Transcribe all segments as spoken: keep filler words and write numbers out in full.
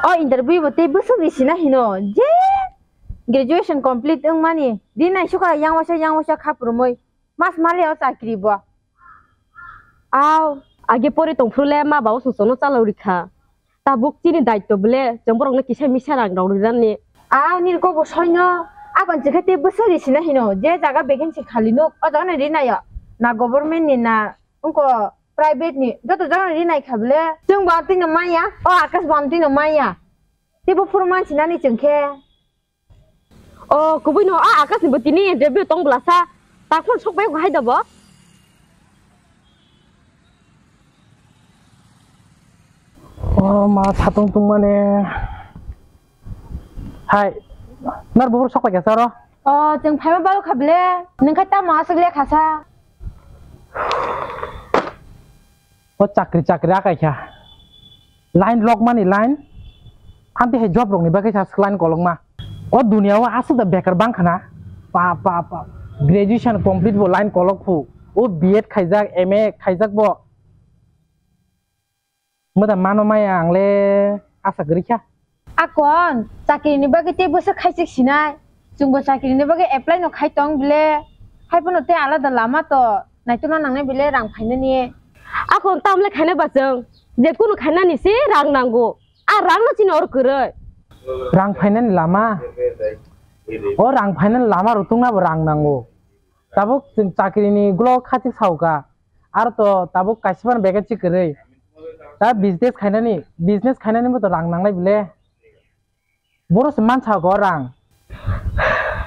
O interview bo tei bwswk risina hino, je graduation complete wngmani, rinai sukha yang waisa, yang waisa khaprumwi, mas mali o chakri bo. Aw, age pori tongphuru le ma ba o songchokno chalok rikha. Tabuk chini daityo bole, chwng borokno kisa misa rang rok rinani. Aw, nini kok bo soino, aboni chwkhe tei bwswk risina hino, je jaga vacancy khali nuk, o jaga no rinaio, na government ni na wngkho private ni, joto jaga no rinai kha bole. Chwng bo amtwino manya, o Akash bo amtwino manya. Tei bo phuru mansinani chwng khe. O, kubui no, a Akash ni bo tini interview tong bwlasa. Takhon sok bai hai da bo. O, ma satung tung mane. Hai, nar bo sok bai kasa ro. O, chwng phaima balo kha bole. Nwng khai tamo aswk le khasa. O chakri chakri akai kha. Line lok mani line. Amtwi hai job rokni bagwi sa swk line kolokma. O duniya o aswk da bekar bang khana. Pa, pa, pa. Graduation complete bo line kolok phu. O B Ed khaijak, M A khaijak bo. Mwda mano maya ang le asa kwrwi kha. Akon, chakri ni bagwi tei bwswk khaisik sinai. Chwngbo chakri ni bagwi apply no khai tong bile. Hai phano tei alada lama to. Naitokna nangnai bile rang phainani. Akon tamle khaina ba chwng. Je kunu khainani se rang nango. A rang no chini or kwrwi. Rang phainani lama. O rang phainani lama rutungna bo rang nango. Tabuk chwng chakri ni ulo khatik sauka. Aro to tabuk kaisa phano vacancy kwrwi. Ta business khainani, business khainani bo to rang nanglai bile. Boro se mansa go rang.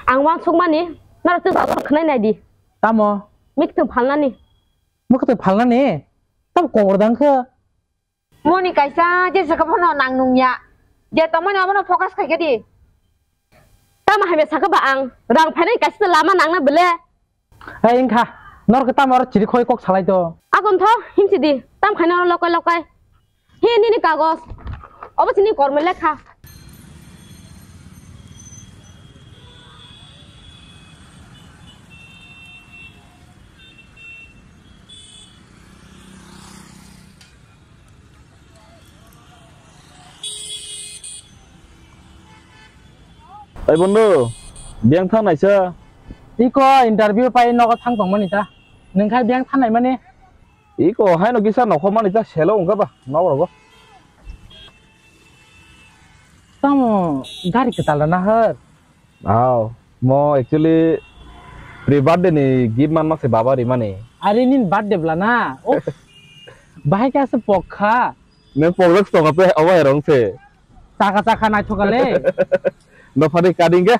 Ang wansukmani, nara tei jagoro khwnai nai di. Tamo? Mikthwng phalnani. Mikthwng phalnani? Tamo kobor dang khe? Moni kaisa, je saka phano nang nungya. Je tongmani abono focus khai khe di. Tamo hamya saka ba ang, rang phainai kaisa lama nangna bele. Ei wngkha, norok tamo oro chiri khoi kok salai to. Akon tho, himsi di, tam khaina oro lokai lokai. He nini kagos, obo chini kormo lekha. Oi bondhu, biyang thang naisa? Iko interview pai nogo thang tongmani ta. Nwng khai biyang thang naimani? Iko haino kisa nokhormani ta selo wngkha ba nok rogo. Tamo gari kwtal rwna hor? Aw, mo actually pre birthday ni gift manma se baba rimani. Are nini birthday bwla na? Uff. Bahai khe aswk pok kha. Nwng pokjak tongkha pe obo hai rong se. Chakha chakha naithok kha le. No phadi kading khe?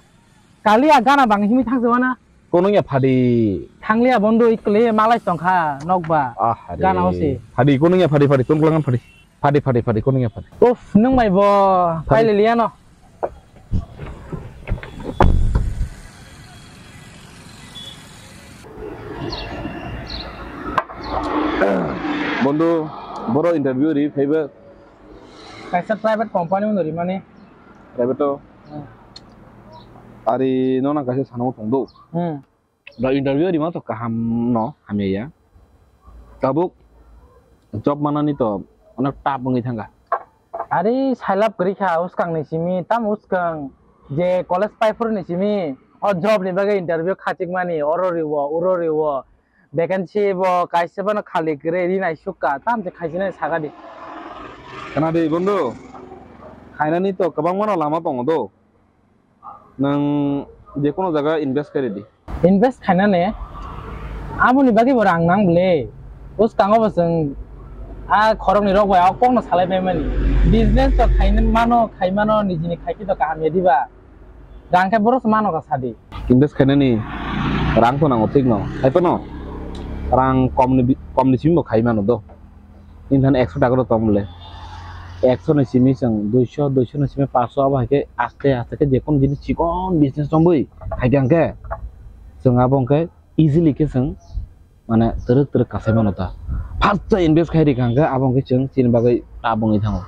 Kali a gana bang himwi thang se wana. Kono ya phadi. Thang liya bondhu ikle malai tongkha nokba. Ah, hari. Gana o se. Phadi kono ya phadi phadi tong klangan phadi. Phadi, phadi, phadi, kono ya phadi. Uff, nwng bai bo, phadi. Paile liya no. Bondhu, boro interview ri phaiba. Kaisa private company uno ri mani. Private to? Hmm. Ari no na kaisa sanamo tongdo. Hmm. Da interview rima to kaham no, hamya ya. Tabuk job manani to onek tough wngwi thangkha. Ari sailap kwrwi kha uskang ni simi, tam uskang je college paiphuru ni simi, o job ni bagwi interview khachikmani, oro riwo, uro riwo, vacancy bo kaisa phano khali kwrwi rinai sukha, tam se khaisinai sakadi. Khna di bondhu, khainani to kwbangma no lama tongo do. Nwng je kono jaga invest khairi di. Invest khainani aboni bagwi bo rang nang bwle. Bwskango bo chwng a khoroknwi rok bai o kokno salai paimani. Business to khaimano, khaimano nijini khaikhe to kaham ya diba? Rang khe boros mano ka sadi. Invest khainani rang to nango thik no. Hai phano rang komni bi-, komni simi bo khaimano do. Nini thani ekso taka rok tong bole. Ekso ni simi chwng duiso, duiso ni simi paanso, abo hai khe aste aste khe je kono jinis chikon business tongwi hai khe ang khe chwng abo hwnkhe easily khe chwng mane twrwk twrwk kasai mano ta. First invest khai rikha hwnkhe abo hwnkhe chwng chini bagwi tough wngwi thango.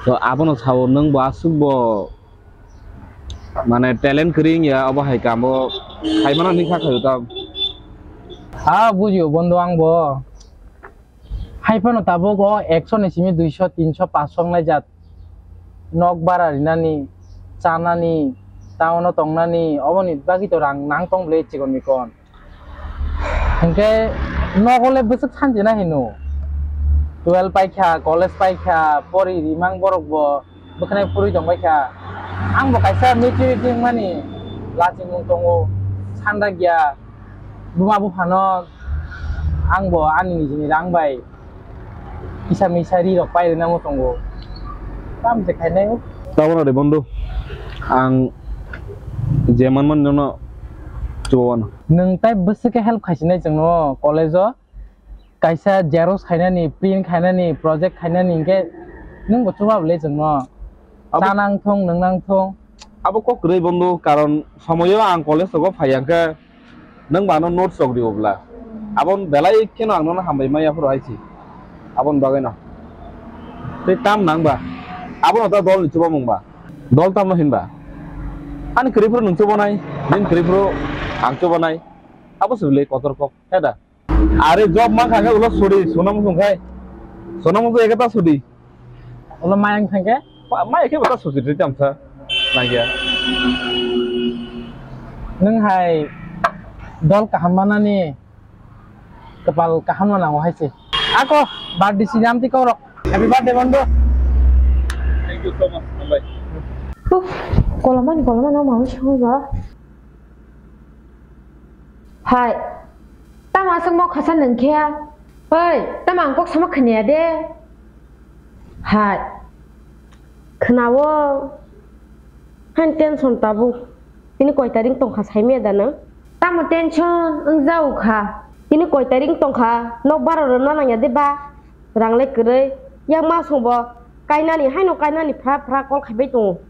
To abono sao nwng bo aswk bo mane talent kwrwi wngya abo hai kamo khai mano hinwi kha khaio ta. Ha bujio bondhu ang bo. Hai phano tabuk o ekso ni simi duiso, tinso, paanso wngnai jat. nok bara rinani, chanani, town o tongnani, oboni bagwi to rang nang tong bwle chikon mikon. Hinkhe nogo le bwswk sanjina hino. Twelve paikha, college paikha, pori rimang borok bo bwkhanai puri tongbaikha. Ang bo kaisa maturity wngmani lachimung tongo, sandak ya. Buma buphano ang bo ani nijini rang bai kisa misa ri rok pai rwna muchungo. Tamo se khainai. Tabora de bondo. Ang je man man nono chubawan. Nwng tai bwswk khe help khaisinai chwngno college o. Kaisa xerox khainani, print khainani, project khainani hinkhe nwng bo chuba bwle chwngno. Abo chanang thung, nwngnang thung. Abo kok kwrwi bondo, karon somoyo ang college rogo phai hwnkhe nwng ba ano notes rok rio bwla. Abo belai kheno ang nono hambai maya phuru hai si. Aboni bagwi no. Tei tam nang ba. Abono ta dol ni chuba mung ba. Dol tamno hinba. Ani kwrwi phuru nwng chubanai, nini kwrwi phuru ang chubanai. Abo se bwle kotor kok, he da? Are job mankha khe ulo suri, sonam sung khai. Sonam sung ekta suri. Ulo mayang thangkhe? Ma, ma ekhe bata suri ri tamsa. Nangya. Nwng hai dol kaham manani kwpal kaham no nango hai se. Ako birthday sini amtwi kok rok. Happy birthday bondo. Thank you so much. Hambai. Uff, kolomani kolomani o manwi songwi ba. Hai, tamo aswk mokha sa nwng khe? Oi, tamo ang kok sama khwnaya de? Hai, khwnao. Hain tension tabuk. Tini koi tarik tongkha saimaya da nwng? Tamo tension wngjago kha? Tini koi tarik tongkha? Nok bara rwna nangya de ba? Rang le kwrwi, yang ma song bo kainani, haino kainani phra phra call khaibai tongo.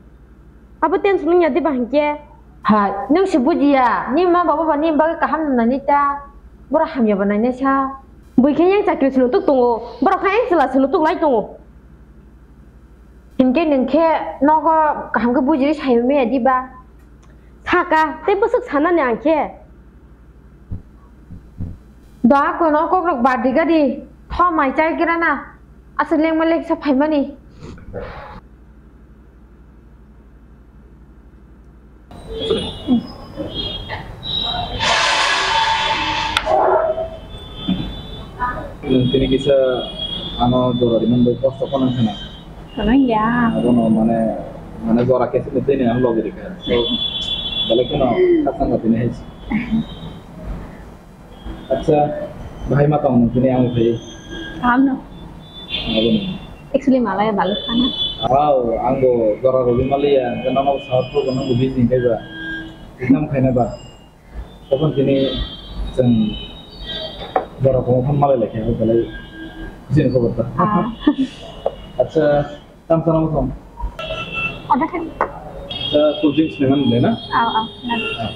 Abo tension wngya diba hinkhe? Hai, nwng se bujiya, ni ma baba ba ni bagwi kaham nang nai ta, borok hamya bo nai nai sa. Bui khe yang chakri se nutuk tongo, borok khe yang chwla se nutuk lai tongo. Hinkhe nwng khe nogo kaham khe bujiri sai maya diba? Saka, tei bwswk sanani ang khe. Da kono kokrok badi gadi tho mai chai gira na. Aswk lengma leksa phaimani. Nwng tini kisa ano jora rimani bai kosto kheno wngkha na. Kheno ya. Abono mane, mane jora khe sini tini ano logi rikha. So, belai kheno khasang tini hai. Acha, bahai ma tong nung tini ang phai. Kaham no. Abo no. Actually, malaya balu khana. Wow, ang bo jora rwgwi maliya, hwnkhe nono bo sahor phuru bo nang bo busy hwnkhe ba. Exam khaina ba. Tokon tini chwng jora phuru phone malai lai khe, belai busy ni khobor ta. Ah. Acha, Tam sana mo tong. Order khe. Sa cool drinks ni man le na? Aw, aw, na. Ah,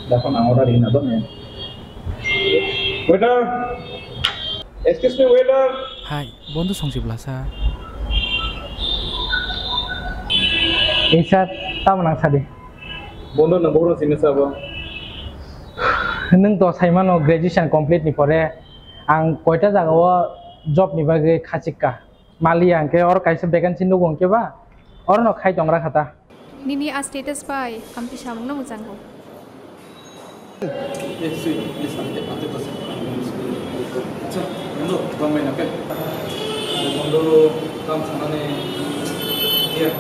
da phone ang order ri na do. Hmm. Waiter! Excuse me, waiter! Hai, bondo songsi blasa. Eh, sir, tamo nang sadi? Bondo nang bohrok sini sabo. Nwng to saimano graduation complete ni pore ang koita jaga o job ni bagwi khachikka. Maliya hwnkhe oro kaisa vacancy nugo hwnkhe ba, orono khai tongra kha ta. Nini a status bai amtwi samungno mwchango. Yes, sweet. Yes, I'm, I'm the person. Acha, hello, tongmai na khe? Bondo, tam sanani, yeah.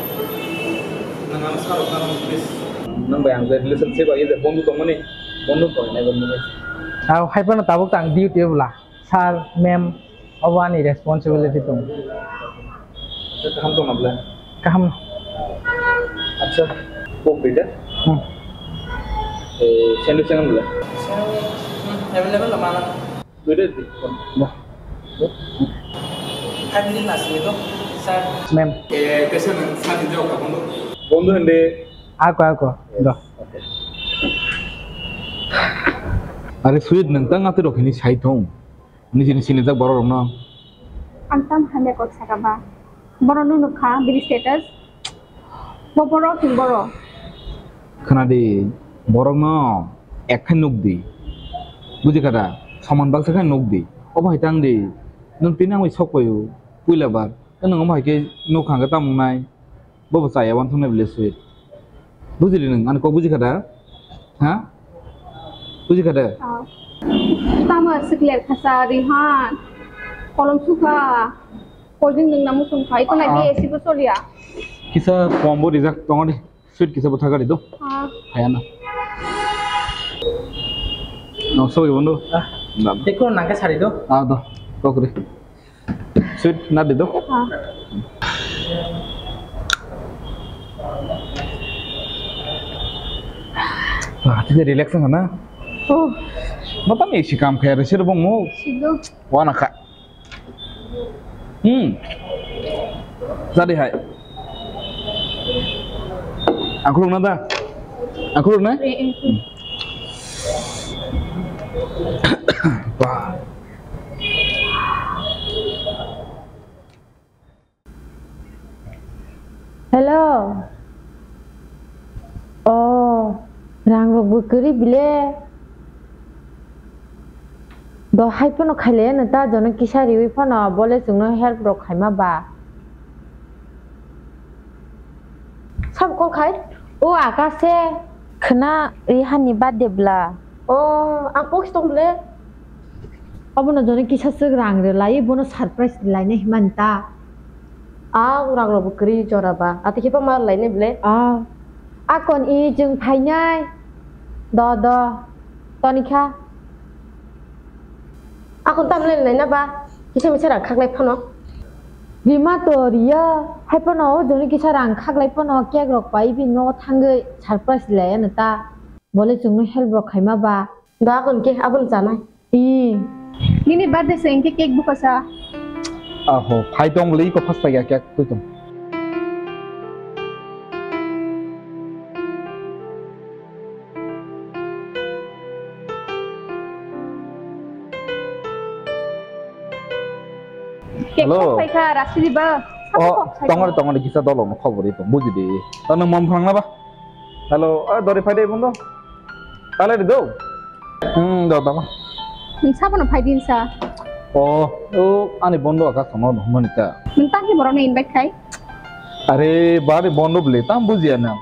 Nang ano saro tamo, please. Nang bai ang relationship bai je bondo tongmani, bondo tongnai bondo. Aw, hai phano tabuk tang duty bwla. Sir, ma'am, obo ani responsibility tongo. Acha, kaham tongna bwle? Kaham. Acha, Coke duita. Hmm. Eh, sandwich chengan bwle? Sandwich, hmm, available mana? Duita di. Dah. Five minute na sini to, sir. Ma'am. Eh, kaisa nang sir ni jawab ka bondo? Bondo hindi. Ako, ako. Dah. Okay. Are sweet nang tang ati rok hini sai thong. Nini sinijak borok rokno? Ang tam hamya kok saka ba. Borok no nukha bini status. Bo borok hin borok. Khna di, borok no ek khai nuk di. Buji kha da? Soman baksa khai nuk di. Obo hai tang di. Nwng tini ang bai sok paio. Puila bar. Nwng omo hai khe nuk kha hwnkhe tamo wngnai? Bo bo chaya wan thumnai bile sweet. Bujili nwng, ani kok buji kha da? Ha? Buji kha da? Ah. Tamo sikler khasa Rihan. Kolom sukha. Cold drink nwng namu sung khai. Ito nai Ah. bi A C bo soliya. Kisa kom bo rijak tongo de. Sweet kisa bo thakari do. Ah. Hayana. No, sorry, bondhu. Ah. Dam. Teko nangka sari do. Ah, do. Kokri. Sweet na di do. Ah. Ah, tini relax na. Oh. Mata ni si kam kaya resir bong mo. Sido. Wana ka. Hmm. Jadi hai. Aku na da. Aku na. Eh, eh. Hmm. Wah. Hello. Oh, rang rok bo kwrwi bile. Do hai phano khailaiya no ta jono kisa riwi phano bole chwngno help rok khaima ba. Sab call khai? O Akash se. Khna Rihan ni birthday bla. Oh, ang pokis tong bile. Abono jono kisa swk rang rwlai, bono surprise rwlaina himani ta. A, rang rok bo kwrwi jora ba. Ati khe ma rwlaina bile. A, akon i chwng phainai. Do, do. Tonikha. Akon tamle rwlaina ba. Kisa misa rang khaklai phano. Rima to riya. Hai phano o jono kisa rang khaklai phano cake rok pai bi no thangwi surprise rwlaiya no ta. Bole chwngno help rok khaima ba. Da kon ke abon chanai. I. Nini birthday se engke cake buka sa. Aho, phai tong le iko phas taiga cake twi tong. Cake Hello. Phai kha rasi di ba. Oh, tongor tongor kisa dolo no khobor ito buji di. Tano mom phrang na ba. Hello, ah, dori phai de bondo. Pale do. Hmm, do, do. Nwng sabono phai din sa. Oh, o, ani bondo aka sono no mani ta. Nwng tang ki borok no invite khai? Are, bari bondo bole, tam bujiya na.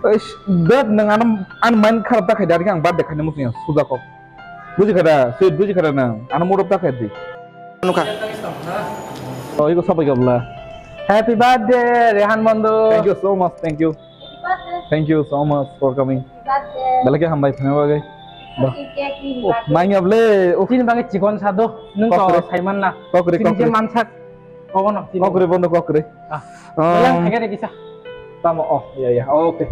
Eish, dad nwng ano, an mind kharap ta khai dari ang birthday khai na musunya suja ko. Buji khada, sweet buji khada na. Ano mood of ta khai di. Nukha. Oh, iko sabai gabla. Happy birthday, Rehan Bondo. Thank you so much, thank you. Thank you so much for coming. Belai khe hambai phano bagwi. Ba. Oh, manya ble. Oh. Chini bagwi chikon sado. Nwng to kokre. Saiman na. Kokre, chini je kokre. Mansak. Kogono, chini. Kokre bondo kokre. Ah. Um, belai khe kisa. Tamo, oh, ya, ya. Okay.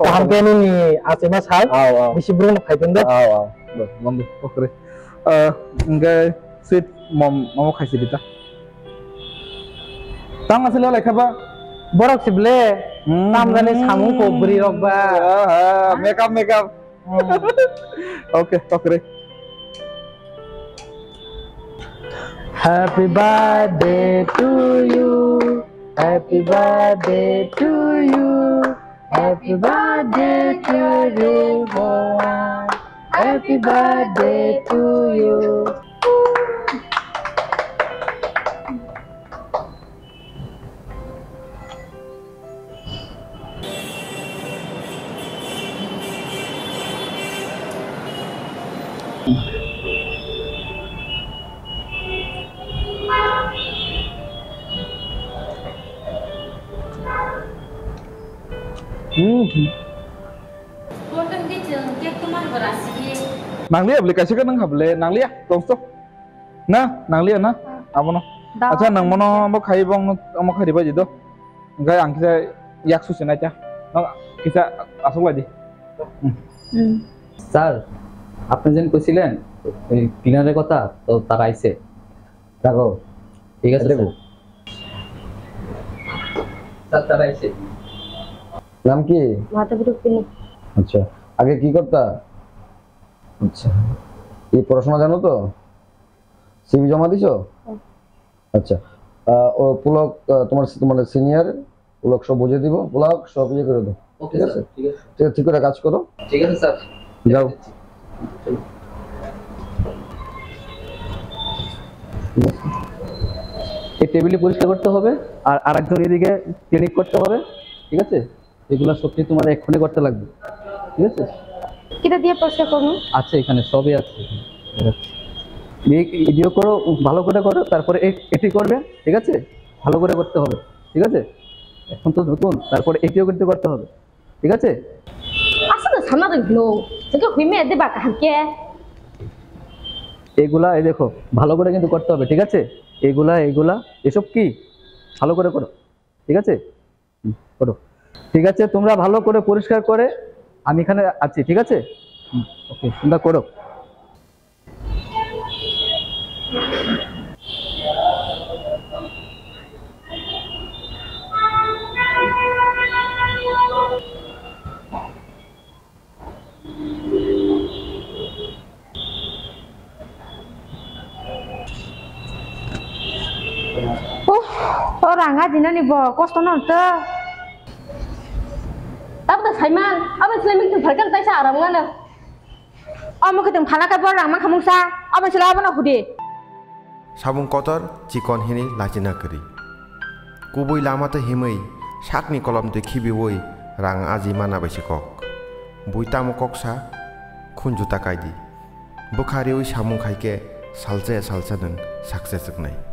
Kaham khe nini achima sal. Aw, aw. Bisi burung no phai tong do. Aw, aw. Bo, bondo kokre. Eh, engke sweet mom, mom khaisi dita. Tang asli oleh kaba? Borok si ble. Hmm. Tam jani samung ko beri rok ba. Aha, makeup, makeup. Hmm. Okay, okay. Happy birthday to you. Happy birthday to you. Happy birthday to you, Bhuvan. Happy birthday to you. Hmm. Nangliya bole kaisa khe nang ha bole nangliya tongso. Na nangliya na abono. Acha nang mono bo khai bo omo khai ribai di do. Hingke ang kisa yak susi nai ta. No kisa asok lai di. Hmm. Hmm. Sir, আপনি যেন কইছিলেন ওই ক্লিনারের কথা, তো তারা আইছে। রাখো। ঠিক আছে, স্যার। স্যার, তারা আইছে। নাম কি? মাধবী রুক্মিণী। আচ্ছা, আগে কি করতা? আচ্ছা, এই পড়াশোনা জানো তো? সিভি জমা দিছো? হ্যাঁ। আচ্ছা, আহ, ও পুলক, আহ, তোমার, তোমার সিনিয়র, পুলক সব বুঝিয়ে দিব, পুলক সব ইয়ে করে দাও। ওকে, ঠিক আছে? স্যার, ঠিক আছে। ঠিক আছে, ঠিক করে কাজ করো। ঠিক আছে, স্যার। যাও। চলো। এই টেবিলে পরিষ্কার করতে হবে, আর আরেকজন এদিকে ক্লিনিং করতে হবে, ঠিক আছে? এগুলা সবটি তোমাদের এক্ষুনি করতে লাগবে, ঠিক আছে? কিতা দিয়ে পরিষ্কার করবো? আছে, এখানে সবই আছে, এখানে দেখাচ্ছি। এই ভিডিও করো, ভালো করে করো, তারপরে এই- এটি করবে, ঠিক আছে? ভালো করে করতে হবে, ঠিক আছে? এখন তো নতুন, তারপরে এটিও কিন্তু করতে হবে, ঠিক আছে? Asa da sana da glo. Saka hui me de ba kaham ke. এগুলা এই দেখো, ভালো করে কিন্তু করতে হবে, ঠিক আছে? এগুলা এগুলা এসব কি, ভালো করে করো, ঠিক আছে? হুম, করো। ঠিক আছে, তোমরা ভালো করে পরিষ্কার করে, আমি এখানে আছি, ঠিক আছে? ওকে, তোমরা করো। Uh, o ranga dinani bo kosto no to. Tabda Saiman, abo Saiman tu farkan taisa aram ngana. Omo kitung phalaka bor rang mankha mungsa, abo sila abo no hudi. Samung kotor chikon hini lachina kwrwi. Kubui lama tei himwi sakni kolom twi khibiui rang aji mana bai se kok. Bui tamo kok sa khunju ta kaidi. Bwkha riui samung khai khe salsa ya salsa nwng sakse chwknai.